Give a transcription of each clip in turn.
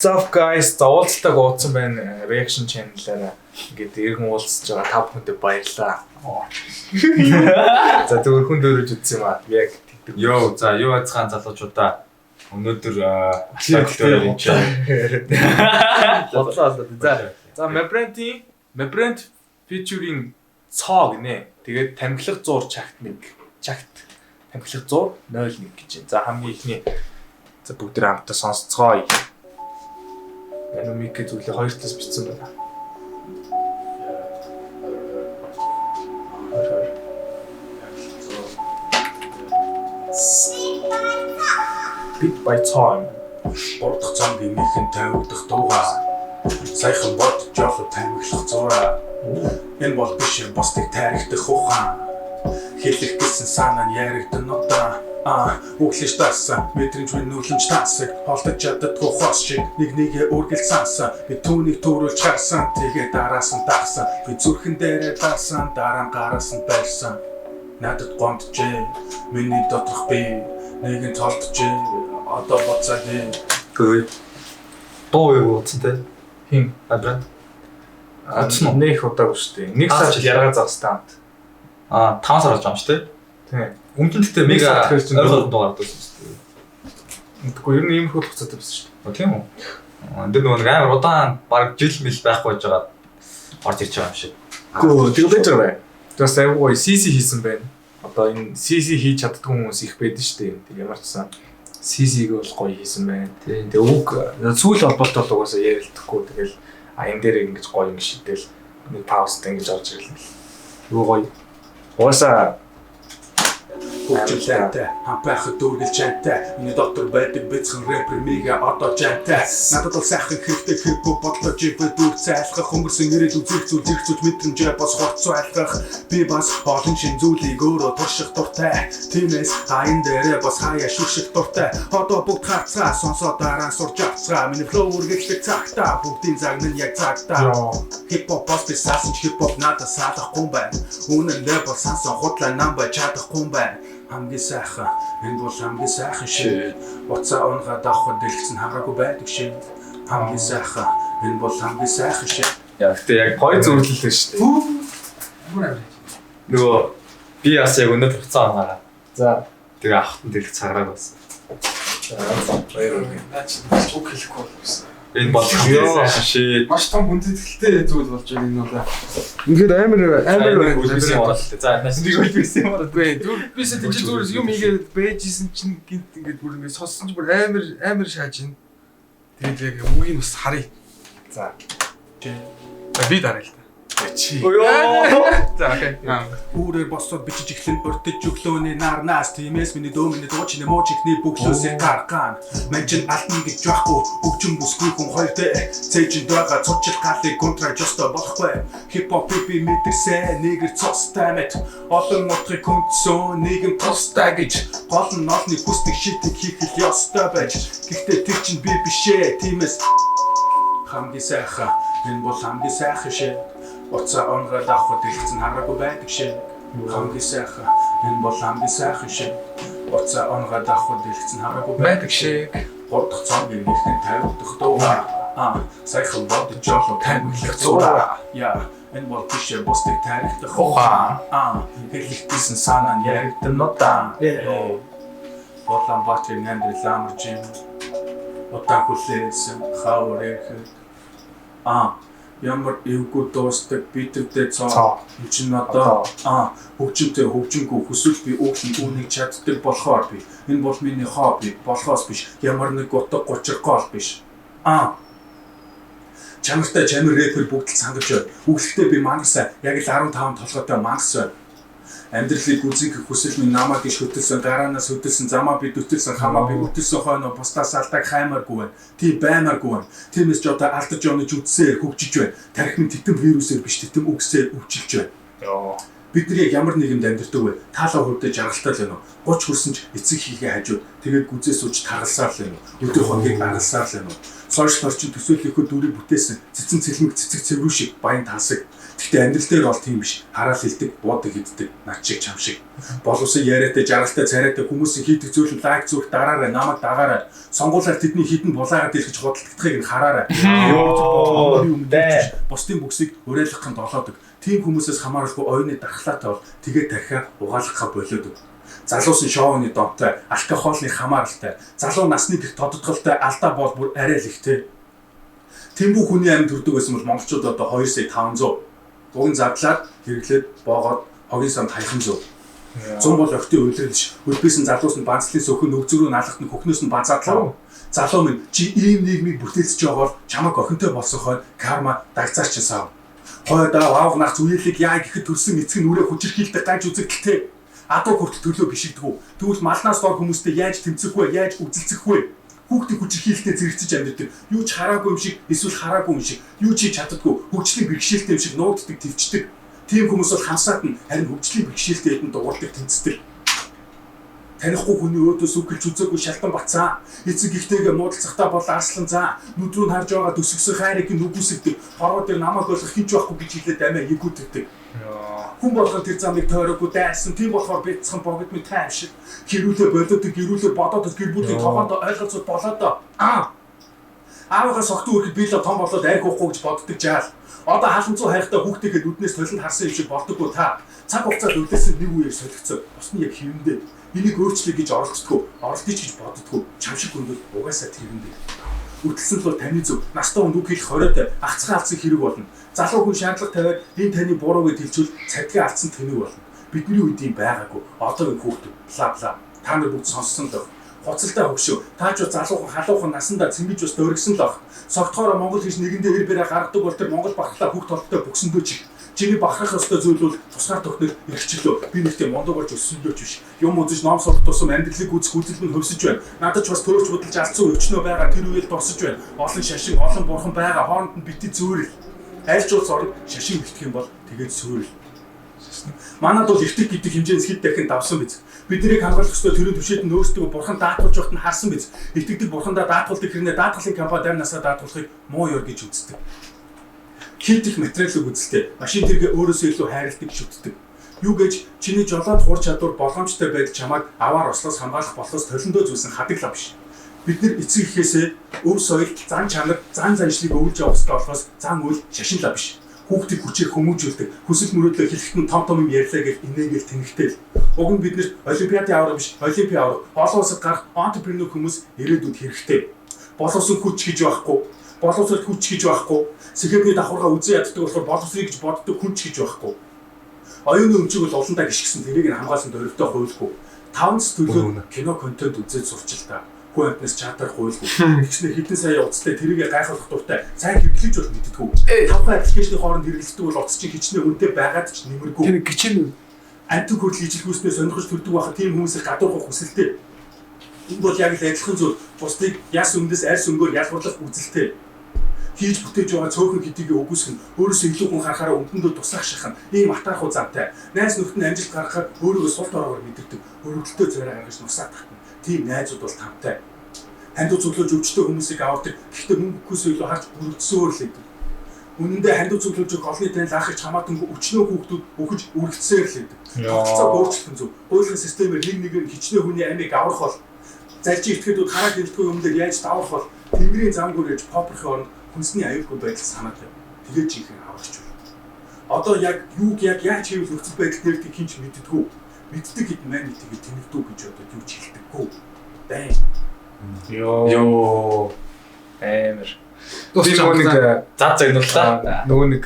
What's up, guys? За, уулзалтайг уудсан байна. Reaction channel-аараа ингээд эргэн уулзж байгаа та бүхэндээ баярлалаа. За, зөвхөн хүн дөрөж үзсэн юм аа. Яг тэгдэг. Йоо, за, юу яцгаан залуучуудаа, өнөөдөр атлантик энэ Бодлоо болоо. За. За, Mabrand-ийн Mabrand featuring Цоо гинэ. Тэгээд тамхилах зуур чагт 1. Чагт тамхилах зуур 01 гэж байна. За, хамгийн ихний, за, бүгд хамтдаа сонсцгоё. Энэ мик зүйлээ хоёр талаас бичсэн байна. 22. Beat by Цоо юм. Гурав дахь цонг эмийнхэн тавигдах дуугаа. Саяхан бод жоохо тамхилах зураа. Энэ бол биш, бусдыг тайрагдах ухаан. Хэлэх гэсэн санаа нь яригдан удаан. А өглөж таасан мэдрэмж минь нүлэмж таасаг холдож чаддаггүй хос шиг нэг нэгэ үргэлж сансан. Би түүнийг төрүүлж харсан, тэгээ дараас нь дагсан. Би зүрхэн дээрээ даасан, дараа нь гараас нь барьсан. Надад гомджээ миний доторх би нэгэн толджээ, одоо буцаагүй. Хөөе. Дуу юу утсан те? Хин? Mabrand. Утсан уу? Нэх удаагүй шүү дээ. Нэг сар Аа, ярга загстай хамт. Аа, 5 сар болж байгаа юм шүү те. Тийм. Өмнө нь гэхдээ Нэг мега сар тэгэхээр чинь ойр холбоо гардаг байсан шүү дээ. Мэдгүй, ер нь иймэрхүү л хугацаатай байсан шүү дээ. Оо, тийм үү? Аа, тэр нөгөө нэг амар удаан баг жил мэл байхгүй байж байгаа орж ирж байгаа юм шиг. Гөө, тэг байж байгаа бай. Тэгээс айгуу гоё CC хийсэн байна. Одоо энэ CC хийж чаддгүй хүмүүс их байдаг шүү дээ. Тэг ямар ч сан CC-г бол гоё хийсэн байна. Тийм. Тэг үг сүүл холбоотой бол угаасаа ярилдахгүй. Тэгэл а энэ дээр ингэж гоё ингэ шидэл нэг паузтай ингэж орж ирэл. Юу гоё. Угаасаа Хөгжүүлээтэй хам байхад дүүргэл чантай. Миний дотор байдаг бяцхан рэпер мига одоо жантай. Надад бол сайхан хэрэгтэй хип хоп бодлоо жибэ дүүрцээ алхах, өнгөрсөн ирээдүйн зүрх зүйл зэрэг зүйл мэдрэмжээ бас хурцуу алхах. Би бас олон шин зүйлийг өөрөө турших дуртай. Тиймээс аян дээрээ бас хаяа шүрших дуртай. Одоо бүгд хацгаа сонсоо, дараа сурч авцгаа. Миний flow үргэлжлэх цагтаа бүгдийн загнал яг цагтаа. Хип хоп бас би саасан ч хип хоп надад салахгүй юм байна. Үнэндээ бол сансан худлаа нам байж чадахгүй юм байна. Хамгийн сайхан, энэ бол хамгийн сайхан shit. Уцаа унгаад авахд дэлгэц нь хараагүй байдаг shit. Хамгийн сайхан, энэ бол хамгийн сайхан shit. Яа, гэхдээ яг Гоё зөвлөл шүү дээ. Бүр амар. Нөгөө би бас яг өнөөдөр хуцаа унгаа. За. Тэгээ авахт нь дэлгэц харааг байсан. Баяр хүргэе. Наа чи үг хэлэхгүй болсон. Энэ бол хамгийн сайхан shit. Маш том хүндэтгэлтэй зүйл болж байна энэ бол. Үнэхээр амар амар Амар үлбис юм боллоо. За, нааш Нэг үлбис юм болоо. Үгүй, зүгээр бисээ тийч зүгээр юм хийгээд бэжсэн чинь гинт ингээд бүр ингээд сонссон чинь бүр амар амар шааж байна. Тэгээд яг үгийг бас харъя. За. За, би дараая л та. Чи. Ой. За, okay. Үүрээр босоод бичиж эхлэн урдж өглөөний нарнаас. Тиймээс миний дөө, миний дуу, чиний муу чихний бөглөөсөө гаргаан. Ман чин алтан гэж байхгүй, хөгжин бүсгүй хүн хоёр дээ. Цээжинд байгаа цочил галыг контра жостой болохгүй. Хип хоп би мэдэрсэн нэгэр цустай мэт. Олон утгыг хүндсэн нийгэм тустай гэж. Гол нь олны хүсдэг shit-ийг хийх л ёстой байж. Гэхдээ тэр чинь би бишээ. Тиймээс хамгийн сайхан, энэ бол хамгийн сайхан shit. Уцаа унгаад авахд дэлгэц нь хараагүй байдаг shit. Хамгийн сайхан, энэ бол хамгийн сайхан shit. Уцаа унгаад авахд дэлгэц нь хараагүй Байдаг шиг. Гурав дахь цонг эмийнхэн тавигдах дуугаа. А саяхан бодож жолоо тамхилах зураа. Яа, энэ бол биш, бусдыг тайрагдах ухаан. А хэлэх гэсэн санаа нь яригдан удаан. Улаанбаатарын амьдрал амарч юм. Удаан хүлээсэн хавар ирэхэд а ямар эвгүй дуустдаг битердээ цоо. Цоо. Энэ чинь одоо а хөгжимтэй хөгжимгүй хүсвэл би өглөн үүнийг чаддаг болохоор би энэ бол миний хобби болохоос биш, ямар нэг утга учир гол биш. А чанартай чамир рэпер бүгд л сангаж байна. Өглөхдөө би мангасаа яг л 15 толгойтой мангас байна. Амьдралыг үзэх хүсэл минь намайг иш хөтөлсөн, гараанаас хөдөлсөн, замаа би дүтэлсэн, хамаа би үтэлсэн, хойноо бусдаас алдааг хаймааргүй байна. Тийм баймааргүй байна. Тиймээс ч одоо алдаж онож үдсээр хөгжиж байна. Тархи минь титэм вирусээр биш, титэм үгсээр өвчилж байна. Йоо. Бид нар яг ямар нийгэмд амьдардаг вэ? Таалаа хөвдө жаргалтай л байна уу? 30 хүрсэн ч эцэг хийхээ хажууд тэгээд гүзээ сууж таргалсаар л байна уу? Өдөр хоногийг аргалсаар л байна уу? Сошиал орчин төсөөллийнхөө дүрийг бүтээсэн цэцэн цэлмэг цэцэг цэврүү шиг баян тансаг. Гэхдээ амьдрал дээр бол тийм биш. Хараал хилдэг, буудаг иддэг, над шиг чам шиг. Боловсон яриатай, жаргалтай, царайтай хүмүүсийн хийдэг зүйл нь лайк зүрх дараарай, намайг дагаарай. Сонгуулаар тэдний хідэн булаагаад дэлгэж худалдагдахыг нь хараарай. Йоо, Бусдын бүксийг уриалгах нь долоодог. Тийм хүмүүсээс хамааралгүй оюуны дархлаатай бол тэгээд тархиа угаалгахаа болоодог. Залуус нь шоуны домтой, алкохолны хамааралтай, залуу насны гих тодотголтой алдаа бол бүр арай л ихтэй. Тэмбүү хүний амьд төрдөг байсан бол монголчууд одоо 2 сая 500 уг нь задлаад хэрэглээд боогоод хогийн санд хаяхан зөв. 100 бол охтын үйлрэл ш. Хөлбөөс нь залуус нь банцлын сөхөн нүгзрүү налахт нь хөхнөөс нь базаадлаа. Залуу минь чи ийм нийгмийг бүтээлцэж байгаа бол чамайг охинтой болсон хойно карма дагцаарч сав. Хойд аав нах зүйлийг яа гэхэд төрсөн эцэг нь үрээ хүчирхийлдэг гаж үзэгдэлтэй. Адуу хүртэл төлөө бишигдгүү. Тэгвэл малнаас дор хүмүүстэй яаж тэмцэх вэ? Яаж үзэлцэх вэ? Хүүхдийн хүчирхийлэлтэй зэрэгцэж амьддаг. Юу ч хараагүй юм шиг эсвэл хараагүй юм шиг, юу ч хийж чаддаггүй, хөгжлийн бэрхшээлтэй юм шиг нуугддаг, твчдэг. Тийм хүмүүс бол хансаад нь харин хөгжлийн бэрхшээлтэй хэдэн дуурдаг, тэнцдэг. Танихгүй хүний өөдөөс үг хэлж үзээгүй шалтан батсан. Эцэг ихтэйгээ муудалцахтаа бол арслан заа. Нүд рүү нь харж байгаа төсгсөн хайрыг нь үгүйсгдэг. Хорвоо дээр намайг ойлгох хинч байхгүй гэж хэлээд амиа эгүүтгдэг. Хүн болгон тэр замыг тойроогүй дайрсан. Тийм болохоор бяцхан богд минь тайвшиг. Хэрүүлээ болоодог, гэрүүлээ бодоод гэр бүлийн тогоонд ойлголцоод болоод аа. Аавыгаа согтуу үрэхэд би л том болоод арх уухгүй гэж боддог жаал. Одоо халамцуу хайртай хүүхдийхээ нүднээс толинд харсан юм шиг болдоггүй та. Цаг хугацаанд үлдээсэн нэг үеэр солигдсон. Бус нь яг хэвэндээ. Энийг өөрчлөе гэж оролддоггүй, оролдъё гэж боддоггүй. Чам шиг хүнд бол угаасаа тэрвэндээ. Үтэлсэн л бол таны зөв. Настай хүнд үг хэлэх хориотой, агцхан алдсан хэрэг болно. Залуу хүн шаардлага тавиад энэ таны буруу гэж хэлчихвэл цадгийн алдсан тэнэг болно. Бидний үед юм байгаагүй. Одоо энэ хүүхдүүд бла бла. Та нар бүгд сонссон л баг. Хуцалтай хөгшөө. Та ч залуухан халуухан насандаа цэнгэж бас дөргсөн л баг. Согтохоороо Монгол гэж нэгэндээ эр бэрэ гаргадаг бол тэр Монгол бахархлаа хүүхд толгойтой бөксөндөө чих. Чиний бахархах ёстой зүйл бол тусгаар тогтнол эрхчлөө. Би нэгтээ мундаг болж өссөндөө ч биш. Юм үзэж ном сурах тусам амьдралыг үзэх үзэл нь хөвсөж байна. Надад ч бас төрөөч будалж алдсан өвчнөө байгаа. Тэр үеэл дурсаж байна. Олон шашин, олон бурхан байгаа. Хооронд нь бити зөөрөл. Аль ч улс орнд шашин бэлтгэх юм бол тэгээд сөөрөл. Манад бол эртэг гэдэг хэмжээнд хэд дахин давсан биз. Бид нарыг хамгаалах ёстой төрийн түвшээд нь өөрсдөө бурхан даатгуулж байхад нь харсан биз. Итгэдэг бурхандаа даатгуулдаг хэрнээ даатгалын компани амь насаа даатгуулахыг муу ёр гэж үздэг. Хит их материалыг үзэлтэй. Машин тэргээ өөрөөсөө илүү хайрладаг, шүтдэг. Юу гэж чиний жолоод хур чадвар боломжтой байдал чамайг аваар ослоос хамгаалах болохоос толиндоо зүйлсэн хадаглаа биш. Бид нар эцэг эхээсээ өв соёл, зан чанар, зан заншлыг өвлж явах ёстой болохоос зан үйл шашинлаа биш. Хүүхдийг хүчээр хүмүүжүүлдэг, хүсэл мөрөөдлөө хэлэхэд нь том том юм ярьлаа гэж инээгээл тэнэгтэл. Уг нь бид нар олимпиадын авраг биш, олимпийн авраг, олон улсад гарах entrepreneur хүмүүс ирээдүйд хэрэгтэй. Боловсон хүч гэж байхгүй, боловсрол хүч гэж байхгүй, сэхэбний давхаргаа үзэн яддаг болохоор боловсрыг гэж боддог хүн ч гэж байхгүй. Оюуны өмчиг бол уландаа гიშгсэн тэрийг нь хамгаалсан дөрвтэй хуйлгүй. Таван цэс төлөө кино контент үзээд сурчилтаа. Хүн амтнаас чатаар хуйлгүй. Тэгснээр хэдэн сая утастай тэрийг гайхуулах дуртай. Сайн хэрэглэж бол мэддэггүй. Тавхан аппликейшны хооронд хэрэглэдэг бол утас чинь хичнээн үнэтэй байгаад ч нэмэргүй. Тэр гिचэн Амтэн хүртэл ижил хүүснээ сонирхож төрдөг байхад тийм хүмүүсийг гадуурхах хүсэлтэй. Энэ бол яг л адилхан зүйл. Бусдыг яс өмнөөс арьс өнгөөр ялгуурлах үзэлтэй. Хийж бүтээж байгаа цөөхөн хэдийгээ үгүйсгэн өөрөөсөө илүү хүн харахаараа өмдөндөө тусаах шахна. Ийм атаархуу замтай. Найз нөхдөд нь амжилт гаргахаар өөрийгөө сул доройгоор мэдэрдэг. Өргөдөлтөө царай гаргаж нусаа татна. Тийм найзууд бол тамтай. Хандив цуглуулж өвчтөе хүмүүсийг авардаг. Гэхдээ мөнгө өгөхөөсөө илүү харж өргөдсөөр л байдаг. Үнэн дээр хандив цуглуулж өгөх олонний танил ахаж хамаатангүй өчнөө хүүхдүүд өгөж өргөдсөөр л байдаг. Тогтолцоог өөрчлөх нь зөв. Гуйлгын системээр нэг нэгээр хичнээн хүний амийг аврах бол залжин этгээдүүд хараа гэрэлтгүй юм дээр яаж давах бол тэнгэрийн замгуур яаж попрохын оронд хүнсний аюулгүй байдал санаад байв. Тэгээд жинхэнэ аврагч бол. Одоо яг юуг яг яаж хийвэл нөхцөл байдал нэрдэг хинч мэддэггүй. Мэддэг хэд маань тэгээд тэнэгдүү гэж бодоод юу ч хэлдэггүй. Байн. Йоо. Амар. Би дуусч нөгөө нэг Зад загнууллаа. нөгөө нэг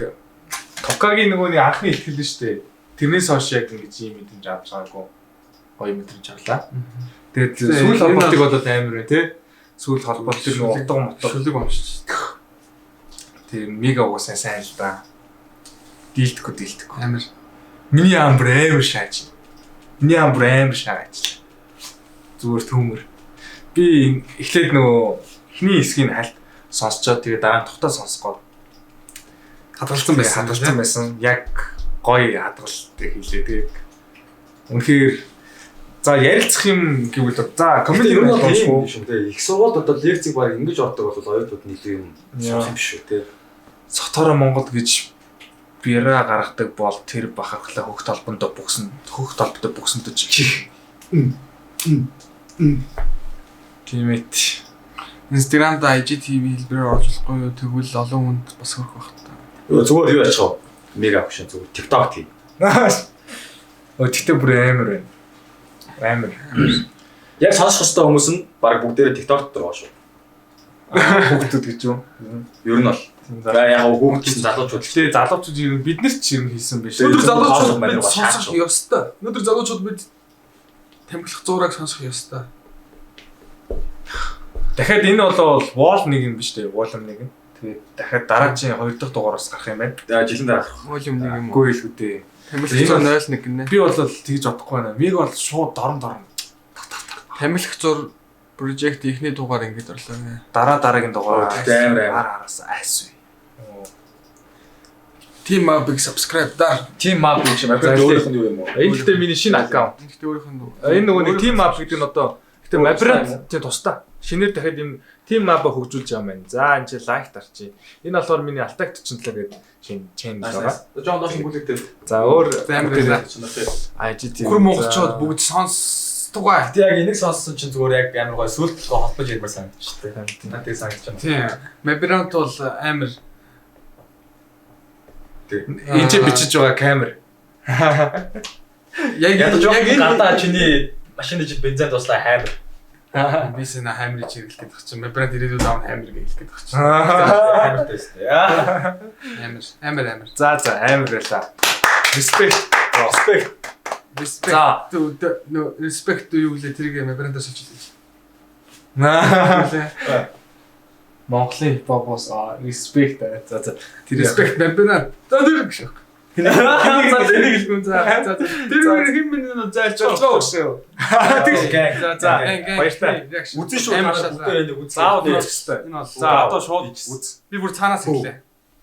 Токагийн нөгөө нэг анхны ихтгэл нь шүү дээ. Тэрнээс хойш яг ингэж юм мэдрэмж авч байгаагүй. Гоё мэдрэмж авлаа. Тэгээд сүүл холбоотыг бол амар байна тий. Сүүл холбоотыг нөгөө утга мотго шүлэг уншиж. тэр мега угаасаа сайн л да. Дийлдэхгүй дийлдэхгүй. Амар. Миний ам бүр амар шааж. Миний ам бүр амар шааж. Зүгээр төмөр. Би эхлээд нөгөө эхний хэсгийг хальт сонсчоод тэгээ дараа нь тухтаа сонсгоо. Хадгалсан байсан. Хадгалсан байсан. Яг Гоё хадгалт хийлээ. Тэгээд үнэхээр за ярилцах юм гэвэл за Комеди комеди ер нь бол уншгүй. тийм шүү дээ. Их сургуульд одоо лекцийг баг ингэж ордог бол оюутнууд нь илүү юм сурах юм шүү дээ. Цотороо Монгол гэж бира гаргадаг бол тэр бахархлаа хөх толбондоо бүгсэн хөх толботой бүгсэнтэй чих. Тийм ээ. Instagram-да IGTV хэлбэрээр орж болохгүй юу? Тэгвэл олон хүнд бас хүрэх байх та. Зүгээр юу яачих вэ? Мега авшин зүгээр TikTok тий. Өө тэгтээ бүр амар байна. Амар. Яг сонсох ёстой хүмүүс нь баг бүгдээрээ TikTok дээр байгаа шүү. Хүүхдүүд гэж юу? Ер нь бол Тийм за яг хүүхд чинь залуучууд Гэтэ залуучууд ер нь бид нар ч юм хийсэн биш. Өнөөдөр Тэгээд залуучууд манер бид ба сонсох шааж. ёстой. Өнөөдөр залуучууд бид тамхилах зуураг сонсох ёстой. Дахиад энэ бол wall нэг юм биш үү? Volume нэг нь. Тэгээд дахиад дараагийн хоёр дахь дугаар бас гарах юм байна. За жилийн дараа гарах. Volume нэг юм уу? Үгүй л үү. Тамхилах зур 01 гинэ. Би бол тэгж бодохгүй байна. Миг бол шууд дорн дорн. Тамхилах зур project эхний дугаар ингэж орлоо нэ. Дараа дараагийн дугаар. Тэгтээ амар амар. Ар араас айс үе. Team Mab-ыг subscribe даа. Team Map гэж юм. За өөрийнх нь юу юм уу? Энэ гэхдээ миний шинэ аккаунт. Гэхдээ өөрийнх нь Энэ нөгөө нэг Team Map гэдэг нь одоо гэтээ Өөр Mabrand тустай юм уу? тийм тустай. Шинээр дахиад юм Team Map-а хөгжүүлж байгаа юм байна. За энэ чи лайк дарчи. Энэ болохоор миний Altag 47 гэдэг шинэ channel байгаа. Жон доош гүлэгдээ. За өөр За, амар байлаа. IGTV. Хөр монголчууд бүгд сонсдугай. Гэтэ яг энийг сонссон чинь зүгээр яг амар гоё сүлд толгой холбож ирмээр санагдчих тээ. Надад тийг санагдаж байна. Тийм. Mabrand бол амар Энэ чи бичиж байгаа камер. яг Яг жоо яг энэ гадаа чиний машины жид бензин дуслаа хаймар. би сэнэ хамир чиглэх гэдэг чинь Mabrand ирээдүйд аав хамир гэлэх гэдэг чинь. Хаймартай шүү дээ. Яа. Амар амар амар. За за амар байлаа. Respect. Respect. Respect. За. Нөө respect юу гэлээ тэрийг Mabrand-аар шилжүүлээ. Монголын хипхопоос respect. За за. Тэр Respect Mabrand. За тэр гэж. За тэнийг хэлгүй. За за. Тэр хин минь зайлж боллоо шүү. Тэг гэнг. За за. Баяртай. Үзэн шүү та Амар нар шалаа. бүгдээр энийг үзэн. Заавал үзэх хэрэгтэй. Энэ бол За одоо шууд үз. би бүр цаанаас хэллээ.